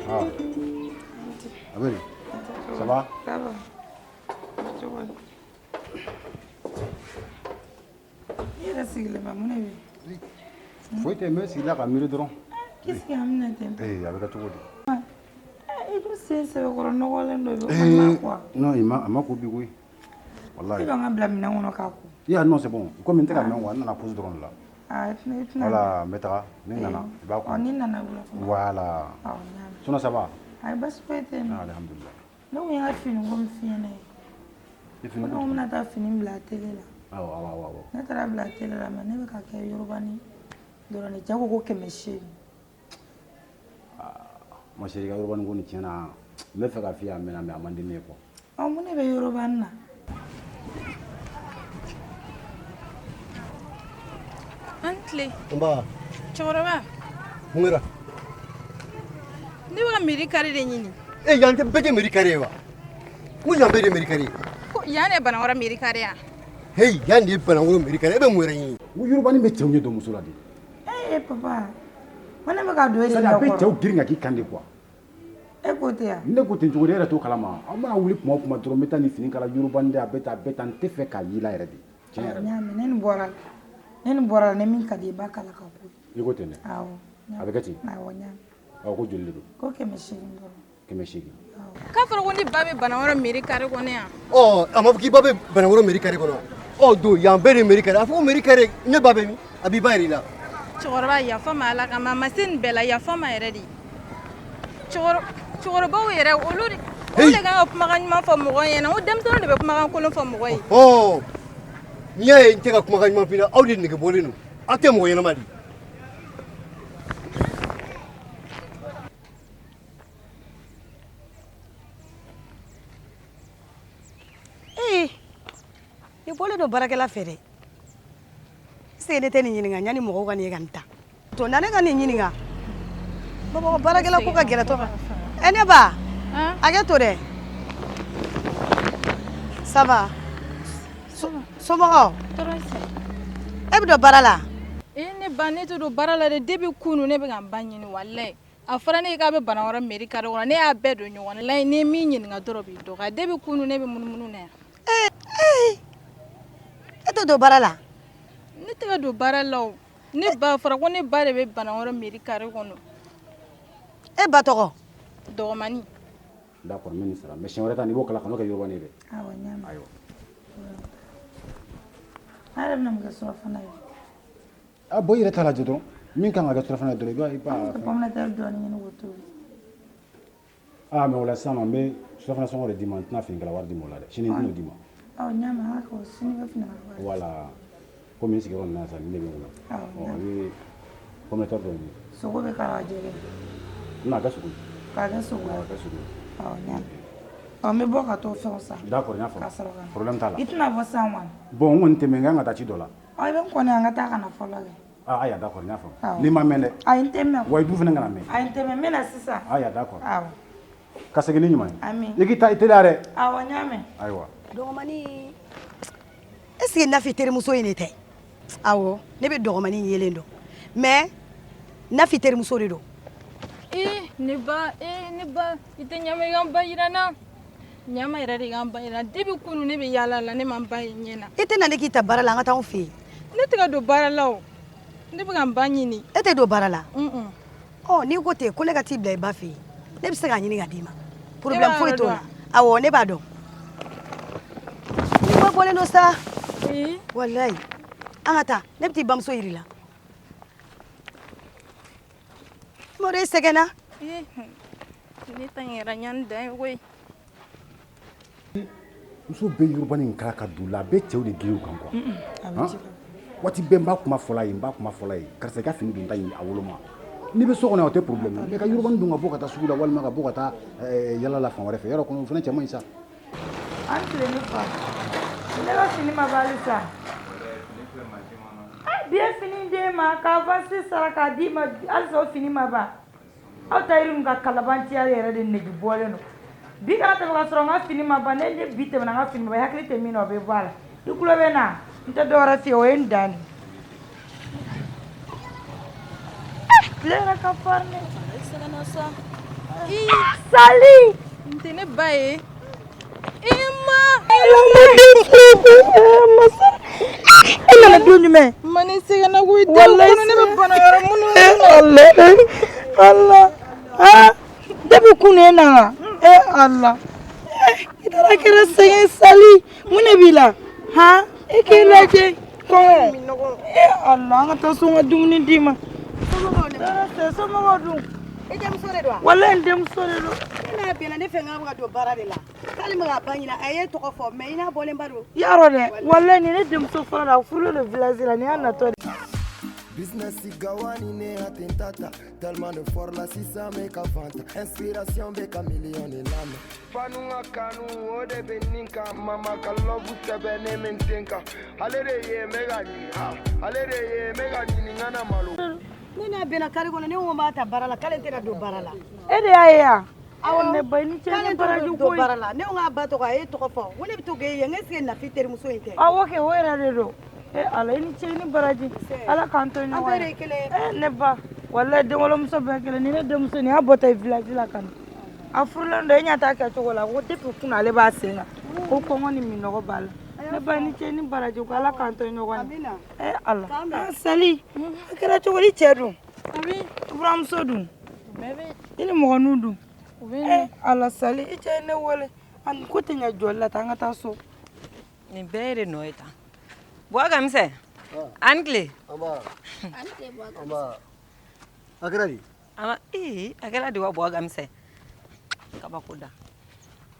Ah. Abeli, ça va? Ça va. Cogo di? I yɛrɛ sigilen bɛ mun de bɛ yen? Foyi tɛ n bɛ sigi la ka miiri dɔrɔn. K'i sigi an bɛna ten. Ee a bɛ kɛ cogo di? I dun sen sɛbɛkɔrɔ nɔgɔlen dɔ bɛ o ma quoi. Non, il m'a a ma ko bi koyi. Wallahi. I b'an ka bila minɛn kɔnɔ k'a ko. Ya non, c'est bon. Komi n tɛ ka mɛn quoi, n nana pause dɔrɔn de la. Ah, i tɛna. Voilà, n bɛ taga. Ni n nana, i b'a ko. Ɔ, n'i nana wula fɛ. Voilà. Awɔ, n y'a mɛn. Sinon ça va? Ayi, basi foyi tɛ yen nɔ. Ah, alhamdulillah. Ne kun ye n ka fini ko min f'i ɲɛna ye. I fini Ko ne ko ko n bɛna taa fini bila atelier la. Awɔ, awɔ, awɔ, awɔ. Ne taara bila atelier la, mais ne bɛ ka kɛ yorobani dɔrɔn de. Cɛ ko ko 800. Ma chérie, ka yorobani ko nin tiɲɛ na, n bɛ fɛ ka f'i ye a mɛnna, mais a man di ne ye quoi. Ɔ, mun de bɛ yorobani na? An tile. Nba. Cɛkɔrɔba. Mun kɛra? Ne bɛ ka mairie carré de ɲini. E, yan tɛ bɛɛ tɛ mairie carré ye wa? N ko yan bɛɛ de ye mairie carré ye. Ko yan de ye Banakɔrɔ mairie carré ya? Heyi, yan de ye Banakɔrɔ mairie carré, e bɛ mun wɛrɛ ɲini? N ko yorobani bɛ cɛw ɲɛ don muso la de. Ee papa, ko ne bɛ ka don e de C'est à dire a bɛ ɲɛkɔrɔ. cɛw girin ka k'i kan de quoi. E ko tɛ yan. Ne ko ten cogo di, e yɛrɛ t'o kalama. Aw mana wuli kuma o kuma dɔrɔn, n bɛ taa nin fini kala yorobani de, a bɛ tan, a bɛ tan, n tɛ fɛ k'a y'i la yɛrɛ de. Tiɲɛ yɛrɛ N la. y'a mɛn, ne nin bɔra la. Ne nin bɔra la, ni min ka di i b'a kala ka ko. I ko ten dɛ. Awɔ. A bɛ kɛ ten. Awɔ, n y'a mɛn. Awɔ, ko joli de don? Ko 800 dɔrɔn. 800. K'a fɔra ko ne ba bɛ Banakɔrɔ mairie carré kɔnɔ yan. Ɔ, a ma fɔ k'i ba bɛ Banakɔrɔ mairie carré kɔnɔ wa? Ɔ don yan bɛɛ de ye mairie carré, a fɔ ko mairie carré, ne ba bɛ min? A b'i ba yɛrɛ la. Cɛkɔrɔba, yafa ma Ala kama, a ma se nin bɛɛ la, yafa ma yɛrɛ de. Cɛkɔrɔbaw yɛrɛ, olu de kan ka kumakan ɲuman fɔ mɔgɔ ɲɛna, o denmisɛnninw de bɛ kumakan kolon fɔ mɔgɔ ye. Ɔ, n'i y'a ye n tɛ ka kumakan ɲuman f'i ɲɛna, aw de nege bɔlen don, aw tɛ mɔgɔ ɲɛnama de. Ee, nin bɔlen don baarakɛla fɛ dɛ. Est-ce que ne tɛ nin ɲininka yanni mɔgɔw ka nin ye ka nin ta to na ne ka nin ɲininka Bamakɔ baarakɛla ko ka gɛlɛn tɔ ɛ ne ba hakɛ to dɛ. Ça va, somɔgɔw? E bɛ don baara la? Ee ne ba, ne tɛ don baara la dɛ. Depuis kunun ne bɛ ka n ba ɲini, walayi. A fɔra ne ye k'a bɛ Banakɔrɔ mairie carré kɔnɔ, ne y'a bɛɛ don ɲɔgɔn na. Layi, ni ye min ɲininka dɔrɔn b'i dɔgɔya. Depuis kunun ne bɛ munumunu na yan. Ee, e tɛ don baara la? Ne tɛ ka don baara la o. Ne ba fɔra ko ne ba de bɛ Banakɔrɔ mairie carré kɔnɔ. E ba tɔgɔ? Dɔgɔmani. D'accord, n bɛ nin sara, mais siɲɛ wɛrɛ ta nin, i b'o kala, kan'o kɛ yorobani ye dɛ. Awɔ, n y'a mɛn. Ayiwa. An yɛrɛ bɛna mun kɛ surafana ye? Ah bon, i yɛrɛ t'a lajɛ dɔrɔn. Min kan ka kɛ surafana ye dɔrɔn, i b'a. An bɛ pomme de terre dɔɔni ɲini k'o tobi. Ah, mais o la sisan nɔ, n bɛ surafana sɔngɔ de d'i ma, n tɛna finikala wari d'i ma o la dɛ. Sini n tɛn'o d'i ma. Awɔ, n y'a mɛn, an ka kɛ o sini bɛ finikala wari. Voilà. Komi n sigiyɔrɔ nin na sisan, nin de bɛ n kunna. Awɔ. Ɔ, i bɛ pomme de terre dɔ ɲini. Sogo bɛ k'a la jɛgɛ? N bɛna kɛ sogo ye. K'a kɛ sogo ye. Awɔ, a kɛ sogo ye. Awɔ, n y'a mɛn. Ɔ, n bɛ bɔ ka t'o fɛnw san. D'accord, n y'a Ka faamu. sɔrɔ ka na. Problème t'a la. I tɛna bɔ sisan wa? Bon, n kɔni tɛ mɛn, n kan ka taa ci dɔ la. Ɔ, i bɛ n kɔnɔ yan, an ka taa ka na fɔlɔ kɛ. Ah, ayiwa, d'accord, n y'a faamu. Awɔ. N'i ma mɛn dɛ. Ayi, n tɛ mɛn. Wa i dun fana kana mɛn. Ayi, n tɛ mɛn, n bɛ na sisan. Ayiwa, d'accord. Awɔ. Ka segin ni ɲuman ye. Ami. I k'i ta i teliya dɛ. Awɔ, n y'a mɛn. Ayiwa. Dɔgɔmani, est ce que Nafi terimuso in de tɛ? Awɔ, ne bɛ dɔgɔmani yelen dɔn, mais Nafi terimuso de don. Ee ne ba, ee ne ba, i tɛ ɲama i ka n ba yira n na. Ɲama yɛrɛ de ka n ba yira. Depuis kunun ne bɛ yaala la, ne ma n ba ye ɲɛ na. I tɛ na ne k'i ta baara la, an ka taa anw fɛ yen. Ne tɛ ka don baara la o. Ne bɛ ka n ba ɲini. E tɛ don baara la? Ɔ, n'i ko ten ko ne ka t'i bila i ba fɛ yen, ne bɛ se k'a ɲini ka d'i ma. Problème foyi t'o la. Awɔ, ne b'a dɔn. Ni ba bɔlen don sa. Walayi. An ka taa, ne bɛ t'i bamuso yir'i la. Mɔdɔ, e sɛgɛnna. Ne ta in yɛrɛ ɲani dan ye koyi. Muso bɛ yurubani in kala ka don la, a bɛ cɛw de girin u kan quoi. Waati bɛɛ n b'a kuma fɔla ye, n b'a kuma fɔla ye, karisa, i ka fini don ta ɲi a woloma. N'i bɛ so kɔnɔ, o tɛ problème, mais ka yurubani don ka bɔ ka taa sugu la, walima ka bɔ ka taa yala la fan wɛrɛ fɛ, yɔrɔ kɔnɔ, o fana cɛ man ɲi sa. An tile ne fa, ne ka fini ma ban halisa. Bi ye fini d'e ma k'a avance sara k'a d'i ma, halisa o fini ma ban. Aw ta yiri ka kalabantiya yɛrɛ de nege bɔlen don. Bi kana tɛmɛ ka sɔrɔ n ka fini ma ban. Ne bi tɛmɛna, n ka fini ma ban, hakili tɛ min na, o bɛ bɔ a la. I tulo bɛ na, n tɛ dɔwɛrɛ f'i ye, o ye n dan de. Tile yɛrɛ ka farin ne. Sali, n tɛ ne ba ye i ma. E nana don jumɛn? Ma, ne sɛgɛnna koyi. Walayi, ne bɛ bana yɔrɔ minnu. Ala Ala, aa, depuis kunu e nana. E Ala, i taara kɛra sɛgɛn. Sali, mun de b'i la han? E k'e lajɛ kɔngɔ. E Ala, an ka taa so, n ka dumuni d'i ma. Somɔgɔw dun? I denmuso de don wa? Walayi, n denmuso de don. Ne n'a bɛnna ne fɛ, n k'a bɛ ka don baara de la, k'ale ma k'a ba ɲini, a ye tɔgɔ fɔ, mais i n'a bɔlenba don. Yarɔ dɛ, walayi, nin ne denmuso fɔlɔ la, a furulen don village la, nin y'a natɔ de. Business gawani ne atentata. Tellement de fort la sisan bɛ ka fanta. Inspiration bɛ ka million de lamɛn. Fanu ka kanu o de bɛ nin kan. Mama ka love sɛbɛnnen bɛ n ten kan. Ale de ye n bɛ ka ɲini ah. Ale de ye n bɛ ka ɲini n kana malo. Ne n'a bɛnna kari kɔnɔ, ne ko n b'a ta baara la, k'ale tɛna don baara la. E de y'a ye yan? Awɔ. Ne ba, i ni ce. K'ale ni tɛna baraji don koyi. baara la. Ne ko k'a ba tɔgɔ, a ye tɔgɔ fɔ, ko ne bɛ to k'e ye, n ko est ce que Nafi terimuso in tɛ? Awɔ kɛ, o yɛrɛ de don. E Ala, i ni ce, i ni baraji, Ala k'an to ɲɔgɔn. An bɛɛ de ye kelen ye. E ne ba, walayi, denwolomuso bɛɛ kelen. Ni ne denmuso nin y'a bɔtɔ ye village la ka na, a furulen don. E ɲɛ t'a kɛcogo la, ko depuis kunun ale b'a sen kan, ko kɔngɔ ni minɔgɔ b'a la. Ne ba, i ni ce, i ni baraji, ko Ala k'an to ɲɔgɔn ye. E Ala, Sali, a kɛra cogo di? Cɛ dun, buramuso dun, i ni mɔgɔninw dun? E Ala, Sali, i cɛ ye ne wele, ani ko tɛ ɲɛ jɔli la, taa an ka taa so. Nin bɛɛ de nɔ ye tan. Buwa Kamisɛ, a ni tile. Nba, a kɛra di? A ee, a kɛra di wa? Buwa Kamisɛ, kabako da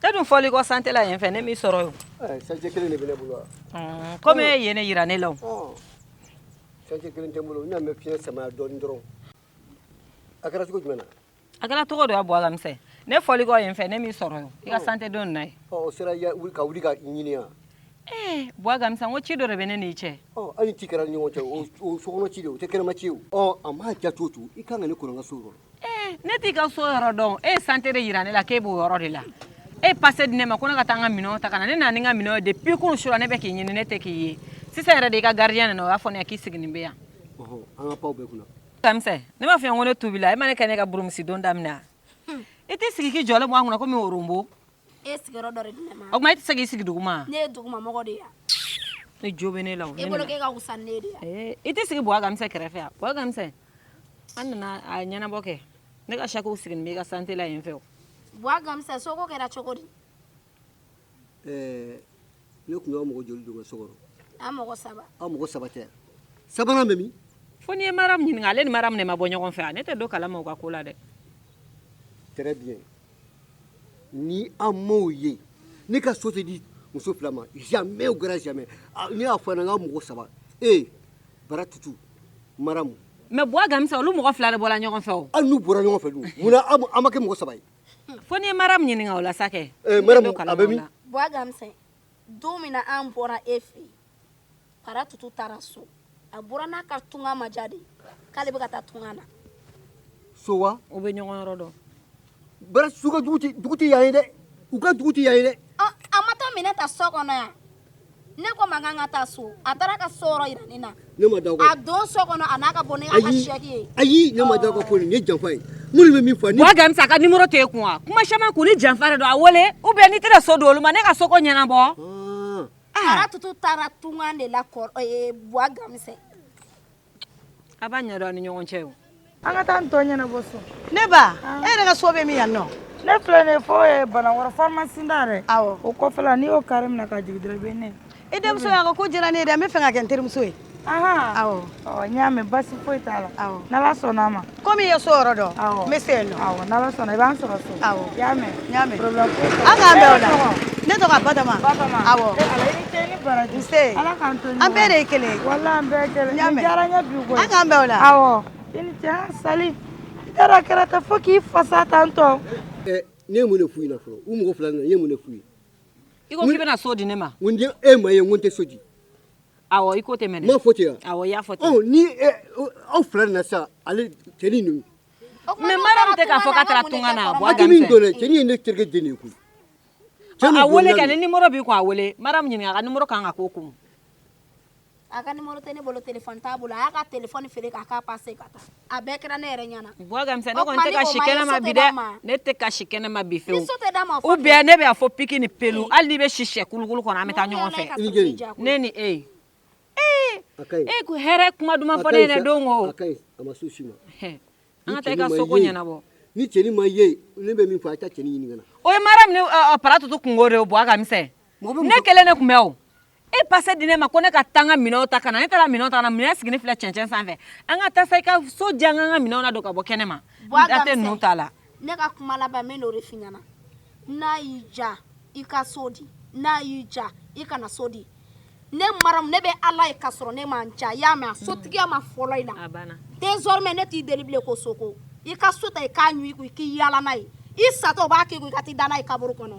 e dun fɔli kɔ sante la yen fɛ, ne m'i sɔrɔ yen. Chantier kelen de bɛ ne bolo wa? Komi e ye ne yira ne la o. Chantier kelen tɛ n bolo, n y'a mɛn fiɲɛ samaya dɔɔnin dɔrɔn. A kɛra cogo jumɛn na? A kɛra cogo dɔ ya. Buwa Kamisɛ, ne fɔli kɔ yen fɛ, ne m'i sɔrɔ yen, i ka sante don na ye. Ɔ, o sera ya ka wuli ka ɲini yan. Ee, Buwa Kamisɛ, n ko ci dɔ de bɛ ne n'i cɛ. Ɔ, hali ci kɛra ni ɲɔgɔn cɛ, o sokɔnɔ ci de, o tɛ kɛnɛma ci ye o. Ɔ, a m'a ja cogo cogo, i kan ka ne kɔnɔ n ka so kɔnɔ. Ee, ne t'i ka so yɔrɔ dɔn. E ye sante de yira ne la k'e b'o yɔrɔ de la. E ye passe di ne ma ko ne ka taa n ka minɛnw ta ka na. Ne nana ni n ka minɛnw ye. Depuis kunun sura ne bɛ k'i ɲini, ne tɛ k'i ye. Sisan yɛrɛ de, i ka gardien nana, o y'a fɔ ne ye k'i sigilen bɛ yan. Ɔhɔn, an ka paw bɛɛ kunna. Kamisɛ, ne m'a f'i ye ko ne tubi la. E ma ne kɛ ne ka burumusi don daminɛ wa? I t'i sigi k'i jɔlen bɔ an kunna komi oronbo. E sigiyɔrɔ dɔ de di ne ma. O tuma e tɛ se k'i sigi duguma? Ne ye duguma mɔgɔ de ye. Ne jo bɛ ne la o. E bolo k'e ka wusa ni ne de ye. I tɛ sigi Buwa Kamisɛ kɛrɛfɛ yan? Buwa Kamisɛ, an nana a ɲɛnabɔ kɛ. Ne ka sakiw sigilen bɛ i ka sante la yen fɛ o. Buwa Kamisɛ, soko kɛra cogo di? Ɛɛ, ne tun y'aw mɔgɔ joli don n ka so kɔnɔ? An mɔgɔ saba. Aw mɔgɔ saba tɛ? Sabanan bɛ min? Fo n'i ye Maramu ɲininka. Ale ni Maramu de ma bɔ ɲɔgɔn fɛ. Ne tɛ don kalama u ka ko la dɛ. Très bien, ni an m'o ye, ne ka so tɛ di muso fila ma, jamais au grand jamais. Ne y'a fɔ a ɲɛna n ka mɔgɔ saba, e Bara Tutu, Maramu. Mais Buwa Kamisɛ, olu mɔgɔ fila de bɔra ɲɔgɔn fɛ o. Hali n'u bɔra ɲɔgɔn fɛ dun, munna an ma kɛ mɔgɔ saba ye? Fo n'i ye Maramu ɲininka o la sa kɛ. Maramu, a bɛ min? Buwa Kamisɛ, don min na an bɔra e fɛ yen, Para Tutu taara so. A bɔra n'a ka tunga ma diya de, k'ale bɛ ka taa tunga na. So wa? U bɛ ɲɔgɔn yɔrɔ dɔn. Bara su ka dugu tɛ, dugu tɛ yan ye dɛ. U ka dugu tɛ yan ye dɛ. A ma taa minɛn ta so kɔnɔ yan. Ne ko ma k'an ka taa so, a taara ka so yɔrɔ yira ne na. Ne ma da o kan. A don so kɔnɔ, a n'a ka bɔ ne ka sɛki ye. Ayi, ne ma da o kan. Ko nin ye janfa ye. Minnu bɛ min fɔ. Buwa Kamisɛ, a ka numéro t'e kun wa? Kuma caman kun ni janfa de don. A wele ou bien n'i tɛna so don olu ma, ne ka soko ɲɛnabɔ. Para Tutu taara tunga de la kɔrɔ, Buwa Kamisɛ. A b'a ɲɛdɔn aw ni ɲɔgɔn cɛ o. An ka taa n tɔ ɲɛnabɔ so. Ne ba, e yɛrɛ ka so bɛ min yan nɔ? Ne filɛ nin ye fo Banakɔrɔ pharmacie da dɛ. Awɔ. O kɔfɛla, n'i y'o carré minɛ ka jigin dɔrɔn, i bɛ ne. I denmuso y'a ka ko diyara ne ye dɛ, n bɛ fɛ ka kɛ n terimuso ye. Awɔ. Ɔ, n y'a mɛn, basi foyi t'a la. Awɔ. N'Ala sɔnna a ma. Komi i ye so yɔrɔ dɔn. Awɔ. N bɛ se yen nɔ. Awɔ, n'Ala sɔnna i b'an sɔrɔ so. Awɔ. I y'a mɛn. N y'a mɛn. Problème foyi t'a la. An k'an bɛn o la. E tɔgɔ? Ne tɔgɔ Batoma. Batoma. Awɔ. E Ala, i ni ce, i ni baraji. Nse. Ala k'an to ɲɔgɔn. An bɛɛ de ye kelen ye. Walahi an bɛɛ ye kelen. N y'a Nin mɛn. diyara n ye bi koyi. An k'an bɛn o la. Awɔ. I ni ce, an Sali. I taara a kɛra tan fo k'i fasa tan tɔ. Ne ye mun de f'u ɲɛna fɔlɔ? U mɔgɔ fila nana, n ye mun de f'u ye? I ko k'i bɛna so di ne ma. N ko e ma ye, n ko n tɛ so di. Awɔ, i ko ten mɛnɛ. N m'a fɔ ten wa? Awɔ, i y'a fɔ ten. Ɔ, ni aw fila nana sisan, ale cɛnin ninnu. Mais Mariam tɛ k'a fɔ k'a taara tunga na. A tɛ min dɔn dɛ, cɛnin ye ne terikɛ den de ye koyi. A wele kɛ, ni numéro b'i kun, a wele. Mariam ɲininka, a ka numéro kan ka k'o kun. A ka numéro tɛ ne bolo, téléphone t'a bolo. A y'a ka téléphone feere k'a k'a passe ka taa. A bɛɛ kɛra ne yɛrɛ ɲɛna. Buwa Gamisɛn, ne kɔni tɛ ka si kɛnɛ ma bi dɛ. Ne tɛ ka si kɛnɛ ma bi fewu. Ni so tɛ d'a ma, Ou bien ne bɛ a fɔ piki ni pelu, hali n'i bɛ si sɛ kulukulu kɔnɔ, an bɛ taa ɲɔgɔn fɛ. Ne ni e ye. E ko hɛrɛ kuma duman fɔ ne ɲɛna don o. A ka ɲi, a ma s'o si ma. An ka taa i ka soko ɲɛnabɔ. Ni cɛnin ma ye, ne bɛ min fɔ, a ye taa cɛnin ɲini ka na. O ye Mariam ni Paratutu kungo de ye, Buwa Gamisɛn. Ne kelen de tun bɛ o. E passe di ne ma ko ne ka taa n ka minɛnw ta ka na. Ne taara minɛnw ta ka na, minɛn sigilen filɛ cɛncɛn sanfɛ. An ka taa sa, i ka so diya, an ka minɛnw ladon ka bɔ kɛnɛ ma. Buwa Da tɛ ninnu ta la. Ne ka kuma laban, n bɛ n'o de f'i ɲɛna. N'a y'i ja, i ka so di. N'a y'i ja, i kana so di. Ne Mariam, ne bɛ Ala ye ka sɔrɔ ne ma n ja. I y'a mɛn, a sotigiya ma fɔlɔ i la. A banna. Désormais ne t'i deli bilen ko soko. I ka so ta, i k'a ɲun i kun, i k'i yaala n'a ye. I satɔ, o b'a k'i kun, i ka t'i da n'a ye kaburu kɔnɔ.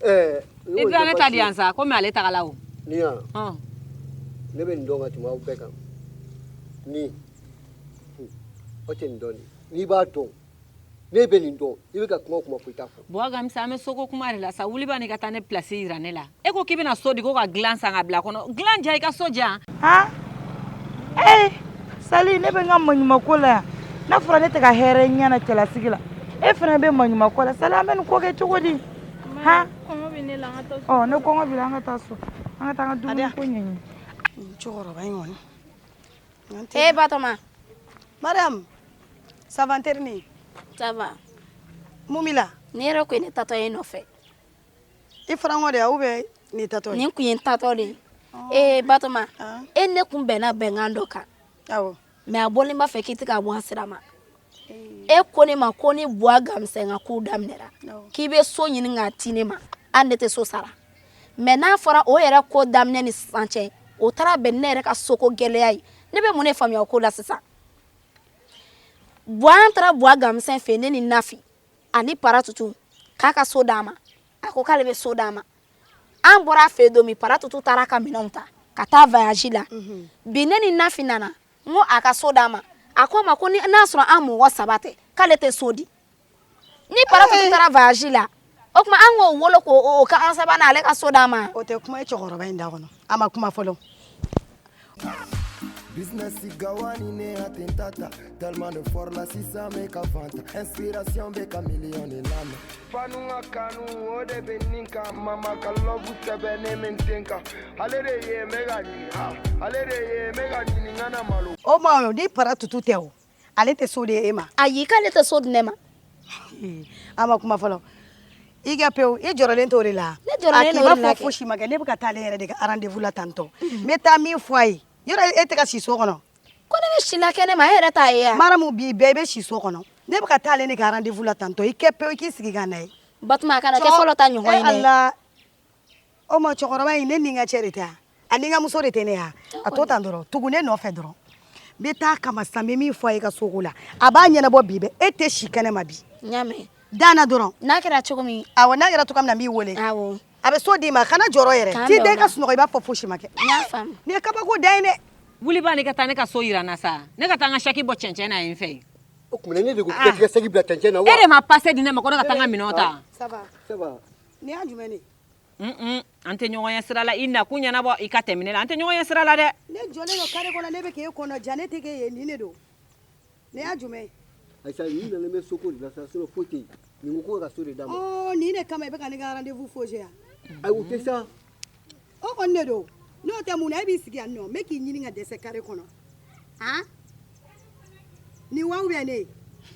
I bɛ ne ta di yan sa, komi ale tagala o. Ni yan, ne bɛ nin dɔn ka tɛmɛ aw bɛɛ kan. Ni aw tɛ nin dɔn de, n'i b'a dɔn, ne bɛ nin dɔn, i bɛ ka kuma o kuma fɔ, i t'a fɔ. Buwa Gamisɛn, an bɛ soko kuma de la sa. Wuli bani ka taa ne place yira ne la. E ko k'i bɛna so di, ko ka dilan san ka bila kɔnɔ. Dilan ja, i ka so diyan. Han? Ee, Sali, ne bɛ n ka maɲumanko la yan. N'a fɔra ne tɛ ka hɛrɛ ɲɛna cɛlasigi la, e fana bɛ maɲumanko la. Sali, an bɛ nin ko kɛ cogo di? Han? Kɔngɔ bɛ ne la, an ka taa so. Ɔ, ne kɔngɔ b'i la, an ka taa so. An ka taa an ka dumuni ko ɲɛɲini. Cɛkɔrɔba in kɔni. Eh, Batoma. Mariam, ça va n terinin? Ça va. Mun b'i la? Ni yɛrɛ kun ye ne tatɔ ye e nɔfɛ. I farankɔ de ya ou bien nin tatɔ ye? Nin kun ye n tatɔ de ye. Eh, Batoma, e ne kun bɛnna bɛnkan dɔ kan. Awɔ. Mais a bɔlen b'a fɛ k'i tɛ ka bɔ a sira ma. E ko ne ma ko ni Buwa Gamisɛn ka ko daminɛra, k'i bɛ so ɲini k'a di ne ma, hali ne tɛ so sara. Mais n'a fɔra o yɛrɛ ko daminɛ ni sisan cɛ, o taara bɛn ne yɛrɛ ka soko gɛlɛya ye. Ne bɛ mun de faamuya o ko la sisan? Buwa, an taara Buwa Gamisɛn fɛ, ne ni Nafi ani Paratutu, k'a ka so d'a ma. A ko k'ale bɛ so d'a ma. An bɔra a fɛ don min, Paratutu taara ka minɛnw ta ka taa voyage la. Bi ne ni Nafi nana, n ko a ka so d'a ma. A ko ma ko ni n'a sɔrɔ an mɔgɔ saba tɛ, k'ale tɛ so di. Ni Paratutu taara voyage la, o tuma an k'o wolo k'o kɛ an sabanan, ale ka so d'a ma. O tɛ kuma ye cɛkɔrɔba in da kɔnɔ. A ma kuma fɔlɔ. Business gawani ne atentata, tellement de fort la sisan bɛ ka fanta, inspiration bɛ ka million de lamɛn. Fanu ka kanu o de bɛ nin kan, mama ka love sɛbɛn ne bɛ n den kan, ale de ye n bɛ ka ɲini, ale de ye n bɛ ka ɲini n kana malo. O ma ni Paratutu tɛ o, ale tɛ so di e ma. Ayi, k'ale tɛ so di ne ma. A ma kuma fɔlɔ. I ka pewu, i jɔrɔlen t'o de la. Ne jɔrɔlen t'o de la. A k'i b'a fɔ fosi ma kɛ, ne bɛ ka taa ale yɛrɛ de ka rendez-vous la tantɔ. N bɛ taa min fɔ a ye. Yɔrɔ e tɛ ka si so kɔnɔ. Ko ne bɛ si la kɛnɛ ma, e yɛrɛ t'a ye yan. Mariam, bi bɛɛ i bɛ si so kɔnɔ. Ne bɛ ka taa ale de ka rendez-vous la tantɔ. I kɛ pewu, i k'i sigi ka na ye. Batoma, a kana kɛ fɔlɔ ta ɲɔgɔn ye dɛ. Ala. O ma cɛkɔrɔba in, ne ni n ka cɛ de tɛ yan. A ni n ka muso de tɛ ne yan. A to tan dɔrɔn, tugu ne nɔfɛ dɔrɔn. N bɛ taa kama sisan, n bɛ min fɔ a ye ka soko la. A b'a ɲɛnabɔ bi bɛɛ. E tɛ si kɛnɛ ma bi. N y'a mɛn. Danna dɔrɔn. N'a kɛra cogo min. Awɔ, n'a kɛra cogo min na, n b'i wele. Awɔ. A bɛ so d'i ma, kana jɔrɔ yɛrɛ. T'i da i ka sunɔgɔ, i b'a fɔ fosi ma kɛ. N y'a faamu. Nin ye kabako dan ye dɛ. Wuli bani ka taa ne ka so yira n na sa. Ne ka taa n ka saki bɔ cɛncɛn na yen fɛ yen. O tuma ne de ko k'i ka saki bila cɛncɛn na wa? E de ma passe di ne ma ko ne ka taa n ka minɛnw ta. Ça va. Ça va. Nin y'a jumɛn de ye? An tɛ ɲɔgɔn ye sira la, i nakun ɲɛnabɔ, i ka tɛmɛ ne la, an tɛ ɲɔgɔn ye sira la dɛ. Ne jɔlen don carré kɔnɔ, ne bɛ k'e kɔnɔ ja, ne tɛ k'e ye, nin de don. Nin y'a jumɛn ye? Ayisa, nin nana bɛ soko de la sa, sinon foyi tɛ yen. Nin ko ka so de d'a ma. Ɔ, nin de kama i bɛ ka ne ka rendez-vous faussé yan. Ayi, o tɛ sa. O kɔni de don. N'o tɛ mun na e b'i sigi yan nɔ, n bɛ k'i ɲini ka dɛsɛ carré kɔnɔ. Han? Nin wa ou bien ne ye?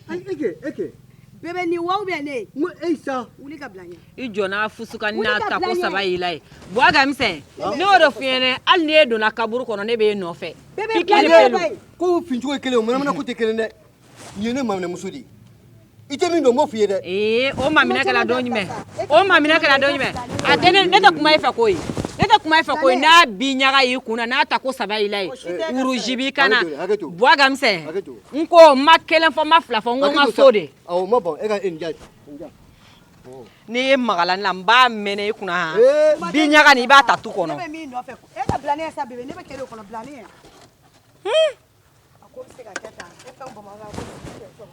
Ayi, e kɛ, e kɛ. Bébé nin wa ou bien ne? N ko e sa. Wuli ka bila n ɲɛ. I jɔ n'a fusuka Wuli n'a ka tako bila n ɲɛ. saba y'i la ye Buwaga misɛn, ne y'o de f'i ɲɛna, hali ni e donna kaburu kɔnɔ, ne b'e nɔfɛ. Bébé, Pikiri bila n ɲɛ, pelu. bayi. Ko fincogo ye kelen o, manamana ko tɛ kelen dɛ. Nin ye ne maminɛmuso de ye. I tɛ min dɔn, n b'o f'i ye dɛ. Ee, o maminɛ kɛra don jumɛn? O maminɛ kɛra don jumɛn? A tɛ ne, ne tɛ kuma e fɛ koyi, ne tɛ kuma e fɛ koyi. N'a bi ɲaga y'i kun na, n'a tako saba y'i la ye, wuruji b'i kan na. Hakɛ to, Buwaga misɛn, hakɛ to. N ko n ma kelen fɔ, n ma fila fɔ, n ko n ka so de. Awɔ, n ma ban e ka e nin ja nin ja. N'i ye magala ne la, n b'a mɛnɛ i kunna han. Bi ɲaga nin, i b'a ta tu kɔnɔ. Ne bɛ min nɔfɛ, e ka bila ne ɲɛ sa bébé, ne bɛ kɛ de kɔnɔ, bila ne ɲɛ. A ko bɛ se ka kɛ tan, e fɛn Bamakɔ yan, ko bɛ se ka kɛ.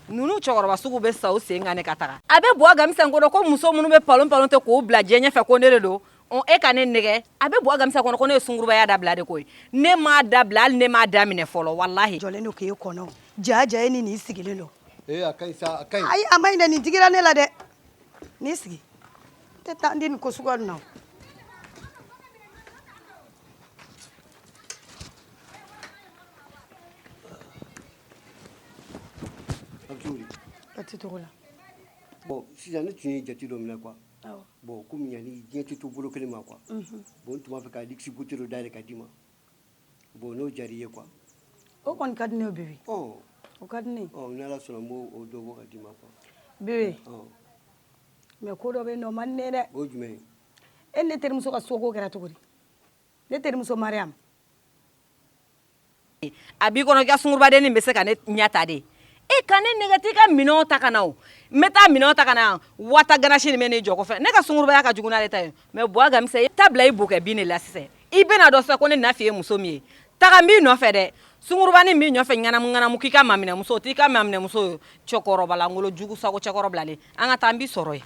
Ninnu cɛkɔrɔba sugu bɛ sa u sen kan ne ka taga. A bɛ Buwaga misɛn kɔnɔ ko muso minnu bɛ palon palon tɛ k'o bila diɲɛ ɲɛfɛ ko ne de don. Ɔ, e ka ne nɛgɛ. A bɛ Buwaga misɛn kɔnɔ ko ne ye sungurubaya dabila de koyi. Ne m'a dabila, hali ne m'a daminɛ fɔlɔ, walahi. Jɔlen don k'e kɔnɔ. Ja ja, e ni nin sigilen don. Ee, a ka ɲi sa, a ka ɲi. Ayi, a ma ɲi dɛ, nin digira ne la dɛ. N'i sigi. N tɛ taa n di nin ko suguya ninnu na. A bɛ cogo di? A tɛ cogo la. Bon, sisan ne tun ye jate dɔ minɛ quoi. Awɔ. Bon, komi yanni diɲɛ tɛ to bolo kelen ma quoi. Bon, n tun b'a fɛ ka luxe beauté dɔ dayɛlɛ ka d'i ma. Bon, n'o diyara i ye quoi. O kɔni ka di ne ye bébé. Ɔ. O ka di ne ye. Ɔ, ni Ala sɔnna, n b'o o dɔ bɔ ka d'i ma quoi. Bébé. Ɔ. Mais ko dɔ bɛ yen nɔ, o man di ne ye dɛ. O ye jumɛn ye? E ni ne terimuso ka soko kɛra cogo di? Ne terimuso Mariam. A b'i kɔnɔ k'i ka sungurubadennin bɛ se ka ne ɲɛ ta de. E ka ne nɛgɛ, t'i ka minɛnw ta ka na o. N bɛ taa minɛnw ta ka na, wata ganasi nin bɛ ne jɔ kɔfɛ. Ne ka sungurubaya ka jugu n'ale ta ye. Mais Buwaga misɛn, i ta bila i bokɛ bin de la sisan. I bɛna dɔn sisan ko ne Nafi ye muso min ye. Taga, n b'i nɔfɛ dɛ. Sungurubanin b'i nɔfɛ ŋanamu ŋanamu k'i ka maminɛmuso, t'i ka maminɛmuso ye. Cɛkɔrɔba lankolon jugu sago cɛkɔrɔ bilalen. An ka taa, n b'i sɔrɔ yen.